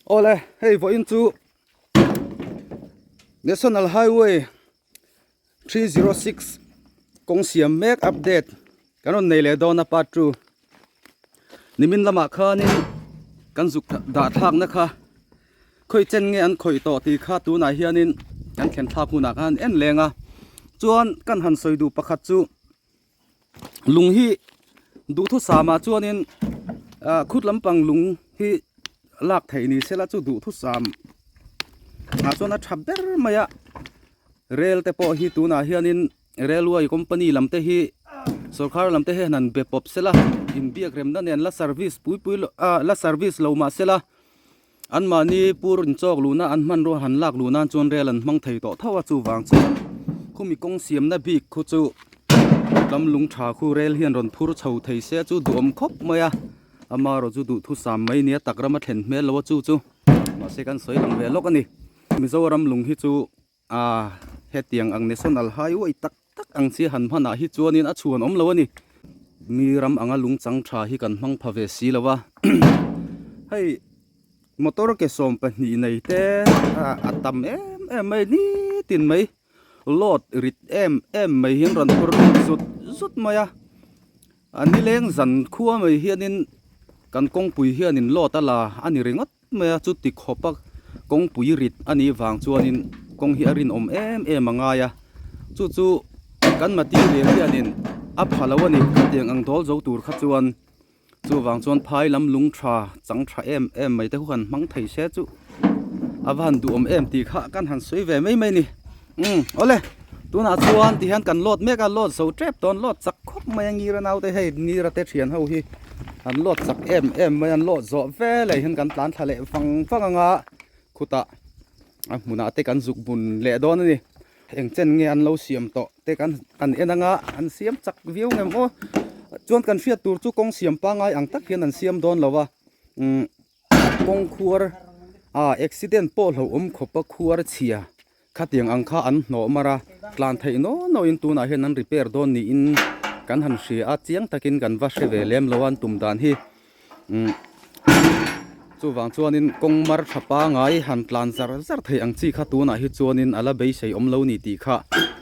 Awle hei vawiin chu National Highway 306 kawng siam mek update kan rawn nei leh dawn a part 2 nimin lamah khanin kan zuk dah thlakna kha khawi chen nge an khawih tawh tih kha tunah hianin kan thlen thlak hunah khan en leng a chuan kan han sawi duh pakhat chu Lung hi duhthusam ah chuanin ah khut lampang lung hi lak theih ni sela chu duhthusam ah chuan a tha ber mai a rel te pawh hi tunah hianin railway company lam te hi sorkar lam te hian han be pawp sela inbiak remna nen la service pui pui ah la service lo mah sela. Anmahni pur inchawk luhna an hmanrua han lak luh nan chuan rel an hmang thei tawh tho a, chuvang chuan khumi kawng siamna bik khu chu lam lung tha khu rel hian rawn phur chho thei se chu duhawm khawp mai a, amaherawh chu duhthusam mai nia tak rama thlen hmel lo a chu chu mahse kan sawi lang ve lawk a ni. Mizoram lung hi chu Aaa hetiang ang national highway tak tak ang chi han hmanah hi chuanin a chhuan awm lo a ni. Mi ram anga lungchang tha hi kan hmang pha ve si lo a. Hei motor ke 12 nei te a tam em em mai nitin mai load rit em em mai hian rawn phur lut zut zut mai a. A nileng zan khua mai hianin kan kawngpui hianin load a la a ni ringawt. Mai a chuti khawpa kawngpui rit a nih vang chuanin kawng hi a rinawm em em a ngai a chu chu kan material hianin a pha lo a ni khatiang ang dawl zo tur kha chuan chuvang chuan phai lam lung tha chang tha em em mai te khu han hmang thei se chu a va han duhawm em tih kha kan han sawi ve mai mai a ni umm awle tunah chuan tihian kan load mek a load zo tep dawn load chak khawp mai a ngira naute hei ngira te thian ho hi. An lawt chak em em mai a, an lawt zawh veleh hian kan tlan thla leh vang vang ang a, khutah a hmunah te kan zuk bun leh dawn a ni. Eng chen nge an lo siam tawh te kan han en ang a, an siam chak viau ngem aw. Chuan kan hriat tur chu kawng siam pangngai ang tak hian an siam dawn lo a, umm kawng khuar ah accident pawh hlauhawm khawpa khuar chhia. Khatiang ang kha an hnawh mar a, tlan theih naw naw in tunah hian an repair dawn niin kan han hria a, chiang takin kan va hre ve lem lo a an tum dan hi. Umm chuvang chuanin kawng mar tha pangai han tlan zar zar thei ang chi kha tunah hi chuanin a la beisei awm lo ni tih kha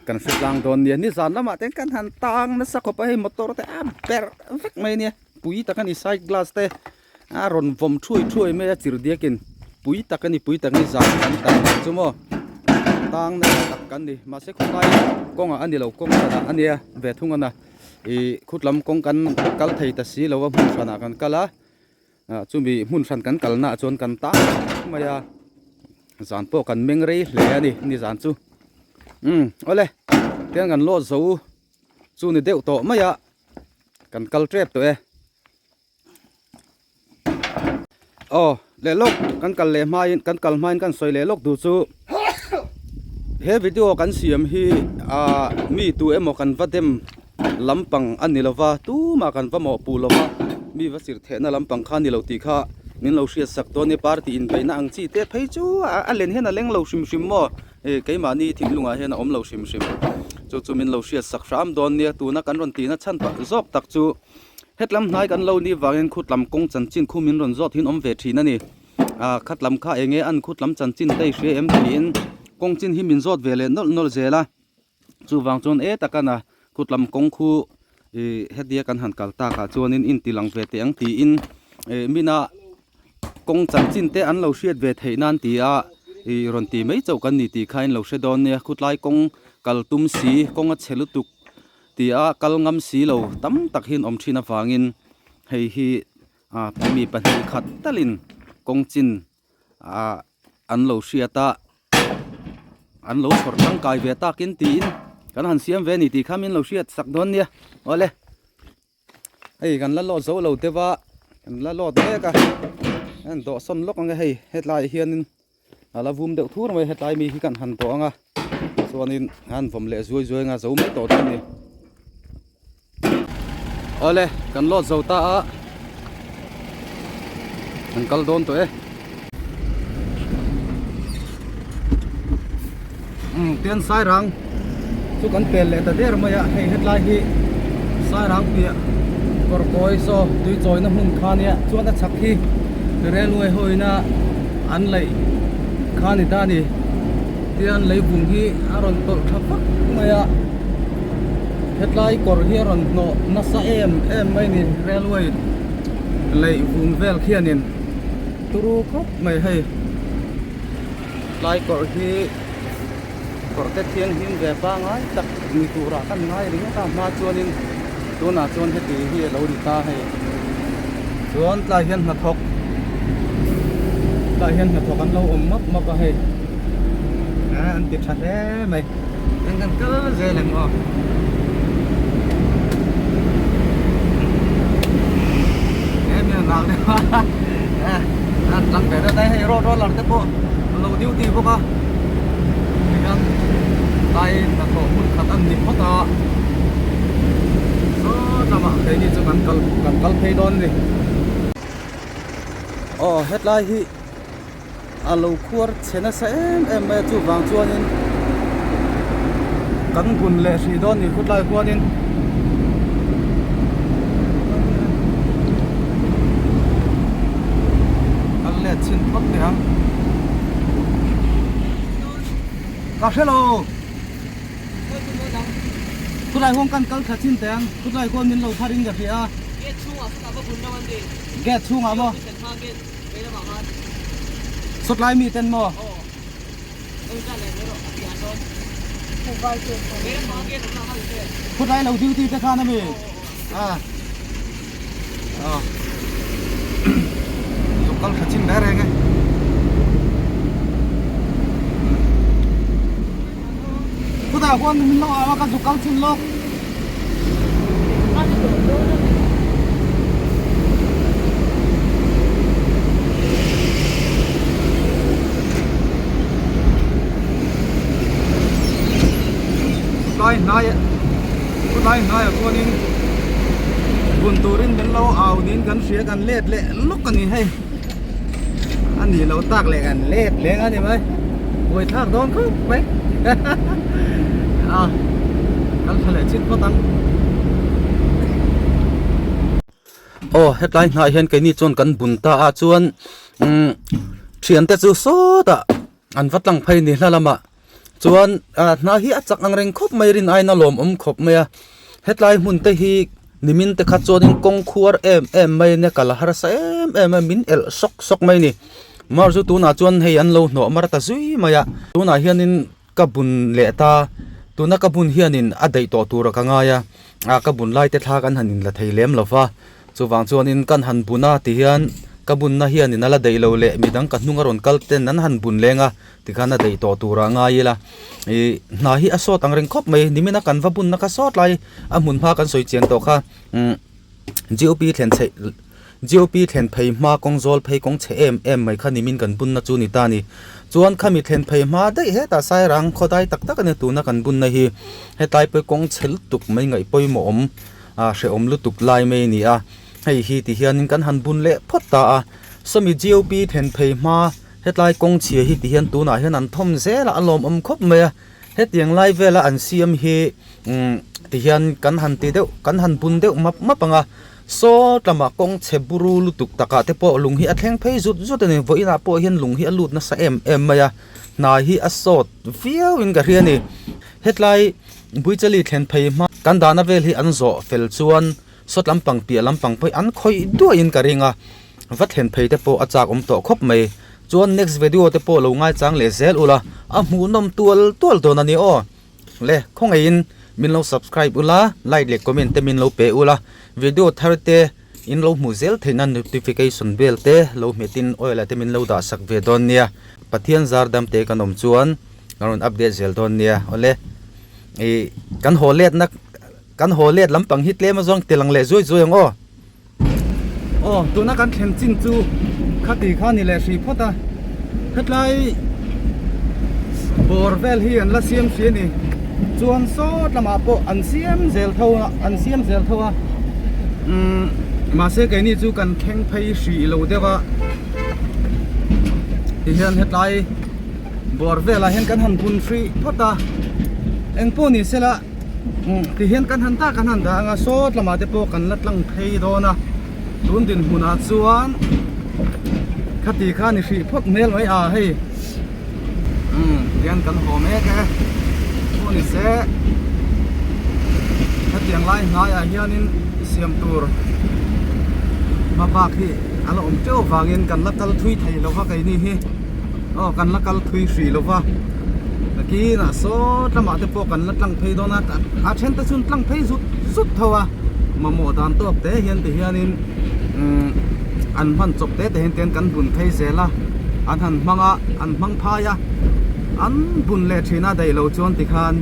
kan hre tlang dawn nia. Nizan lamah te kan han tang nasa khawp a, hei motor te a berh vek mai nia, pui tak a ni side glass te. A rawn vawm thuai thuai mai a chirhdiakin pui tak a ni pui tak a ni zan kan tan ang chu maw tang nasa tak kan ni mahse khawlai kawngah a ni lo kawng hranah a nia ve thung a na ih khutlam kawng kan kal thei ta si lo a hmun hranah kan kal a ah chumi hmun hran kan kalnaah chuan kan tang mai a zan pawh kan meng rei hle a ni ni zan chu umm awle tiang kan lawt zo chu ni deuh tawh mai a kan kal tep tawh e. Aw leh lawk kan kal leh hmain kan kal hmain kan sawi leh lawk duh chu he video kan siam hi ah mi tu emaw kan va dem lampang a ni lova tumah kan va mawhpuh lova mi va chirh thehna lampang kha a ni lo tih kha min lo hriat sak dawn nia party inbeihna ang chi te phei chu a len hian a leng lo hrim hrim maw eh keimahni thinlungah hian a awm lo hrim hrim chu chu min lo hriat sak hram dawn nia tuna kan rawn tihna chhan pah zawk tak chu. Hetlam hnai kan lo ni vangin khutlam kawng chanchin khu min rawn zawt hin awm ve thin a ni. Ah khatlam kha eng nge an khutlam chanchin te i hria em tiin kawng chin hi min zawt ve leh nawlh nawlh zel a. Chuvang chuan e taka na khutlam kawng khu ih hetia kan han kal takah chuanin inti lang ve teh ang tiin ih mina kawng chanchin te an lo hriat ve theih nan tia ih rawn ti mai chauh kan ni tih kha in lo hre dawn nia. Khutlai kawng kal tum si kawng a chhe lutuk. Tia kal ngam si lo tam tak hian awm thin avangin hei hi ah mi pahnih khat talin kawng chin ah an lo hriat a an lo chhawr tangkai ve takin tiin kan han siam ve a ni tih kha min lo hriat sak dawn nia awle hei kan la lawt zo lo deuh a kan la lawt mek a an dawhsawn lawk ang e hei hetlai ah hianin. A la vum deuh thur mai hetlai mi hi kan han tawh ang a chuanin an vawm leh zuai zuai anga zo mai tawh dawn a ni. Awle kan lawt zo ta a kan kal dawn tawh e. Umm tian sairang chu kan pel leh ta der mai a hei hetlai hi sairang piah kawr kawi saw tui chawina hmun kha nia chuan a chhak hi railway hawina. an laih kha a ni ta a ni tian leivung hi a rawn tawlh tha vak mai a hetlai kawr hi a rawn hnawh nasa em em mai a ni railway leivung vel khianin turu khawp mai hei tlai kawr hi kawr te thianghlim ve pangai tak ni turah kan ngai ringawt a hma chuanin tunah chuan heti hi a lo ni ta hei chuan tlai hian hnathawk tlai hian hnathawk an lo awm map map a hei ah an ti tha hle mai eng kan kal zel ang aw. Tlang ve deuh dai hei road roller te pawh an lo duty bawk a tikhian tlai hnathawh hmun khat an ni phawt a saw lamah keini chu kan kal kan kal phei dawn a ni aw hetlai hi a lo khuar chhe nasa em em mai a chuvang chuanin kan hun leh hrih dawn ni khutlai khuanin kal let chhin phawt teh ang ka hrelo khulai huang kan kal thla chin teh ang khulai khuan min lo thar in ka hria gate chhungah maw. Sawtlai mi ten maw? Khutlai lo duty te khan ami? A. A. Zuk kal tha chin reng reng e. Khutah khuan min lo au a ka zuk kal chin lawk. Tlai hnai khawlai hnaiah chuanin bun turin min lo au niin kan hria kan let leh lawk a ni hei a nih loh tak leh kan let leng a ni mai buaithlak dawn khawp mai a kal tha leh chhin phawt ang aw hetlai hnah hian keini chuan kan bun ta a chuan umm thiante chu sawtah an va tlang phei ni hla lamah chuan ah hna hi a chak ang reng khawp mai rin aiin a lawmawm khawp mai a hetlai hmun te hi nimin te kha chuanin kawng khuar em em mai ania kal a harsa em em a min elh sawk sawk mai a ni mar chu tunah chuan hei an lo hnawh mar ta zui mai a tunah hianin ka bun leh ta tuna ka bun hianin a daih tawh turah ka ngai a ah ka bun lai te thla kan han inla thei lem lo va chuvang chuanin kan han bun a tihian ka bunna hianin a la daih lo leh midang ka hnung a rawn kal ten an han bun leng a tikhan a daih tawh turah ngai ila ih hna hi a sawt ang reng khawp mai nimina kan va bunna kha sawt lai a hmun hma kan sawi chian tawh kha umm G O P thlen chheih G O P thlen phei hma kawng zawl phei kawng chhe em em mai kha nimin kan bunna chu ni ta a ni chuan khami thlen phei hma daih hetah sairang khawdai tak tak a ni tuna kan bunna hi hetlai pawh kawng chhe lutuk mai ngaih pawimawh awm ah hrehawm lutuk lai mai a ni a hei hi ti hianin kan han bun leh phawt ta a sawmi G O P thlen phei hma Hetlai kawng chhia hi ti hian tunah hian an thawm zel a, a lawmawm khawp mai a. Hetiang lai vela an siam hi umm ti hian kan han ti deuh, kan han bun deuh map map ang a. Saw tlama kawng chhe buru lutuk takah te pawh lung hi a thleng phei zut zut a ni. Vawiinah pawh hian lung hi a lut nasa em em mai a, hna hi a sawt viau in ka hria a ni. Hetlai Buichali thlen phei hma kan dahna vel hi an zawh fel chuan saw tlampang piah lampang pawh hi an khawih duahin ka ring a. Va thlen phei te pawh a chak awm tawh khawp mai. Chuan next video te pawh lo ngaichang leh zel ula, a hmuhnawm tual tual dawn a ni aw. Le khawngaihin min lo subscribe ula, like leh comment te min lo pe ula, video thar te in lo hmuh zel theih nan notification bell te lo hmetin oil ah te min lo dah sak ve dawn nia. Pathian zar dam te kan awm chuan kan rawn update zel dawn nia. Awle ih kan haw letna kan haw let lampang hi tlem azawng tilang leh zuai zuai ang aw. Aw tuna kan thlen chin chu khati kha ni leh hrih phawt a hetlai bawr vel hi an la siam hrih a ni chuan sawt lamah pawh an siam zel tho a an siam zel tho a umm mahse keini chu kan thleng phei hrih lo deuh a tihian hetlai bawr velah hian kan han bun hrih phawt a engpawh ni sela. Ti hian kan han tak an han dah ang a sawt lamah te pawh kan la tlang phei dawn a tun dinhmunah chuan. Khati kha ni hrih phawt hmel mai a hei umm tihian kan haw mek e pawh ni se hetiang lai hnaiah hianin siam tur hma bak hi a la awm teuh vangin kan la kal thui thei lo va keini hi aw kan la kal thui hrih lo va takinah saw lamah te pawh kan la tlang phei dawn a a then te chu an tlang phei zut zut tho a mamawh dan tawk te hian ti hianin umm an hman chawp te te hian te kan bun phei zel a an han hmang a an hmang phai a an bun leh thin a daih lo chuan tikhan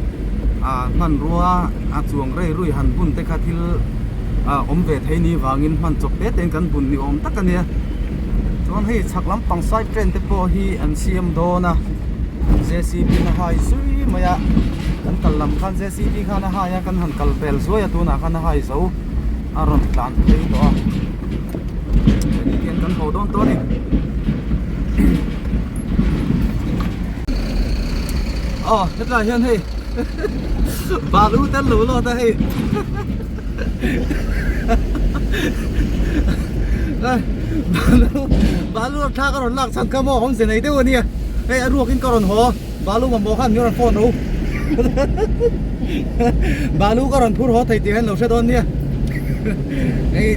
ah hmanrua a chuang rei rui han bun te kha thil ah awm ve thei ni vangin hman chawp te te kan bun ni awm tak a nia chuan hei chhak lampang side train te pawh hi an siam dawn a J C B in a hai zui mai a kan kal lam khan J C B khan a hai a kan han kal pel zuai a tunah khan a hai zo a rawn tlan phei tawh a heti hian kan haw dawn tawh a ni aw hetlai hian hei balu te an lo lawt a hei balu balu thla ka rawn lak chhan kha maw awmze nei deuh a nia hei a ruakin ka rawn haw balu mamawh khan min rawn phone ro balu ka rawn phur haw thei tih hian lo hre dawn nia hei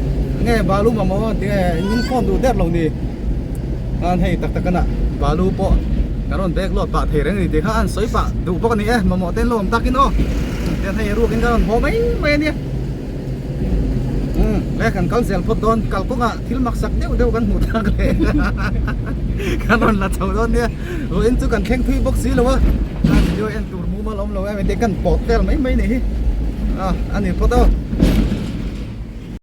nge balu mamawh a tinge min phone duh der lo ni khan hei tak tak a balu pawh ka rawn bag load pah thei reng a ni tih kha an sawi pah duh bawk a ni e mamawh te an lo awm takin aw tian hei ruakin ka rawn haw mai mai a nia umm le kan kal zel phawt dawn kal kawngah thil maksak deuh deuh kan hmuh tak leh kan rawn la chho dawn nia. Vawiin chu kan thleng thui bawk si lo a, a video en tur mumal awm lo em te kan pawt vel mai mai ni hi a a ni phawt aw.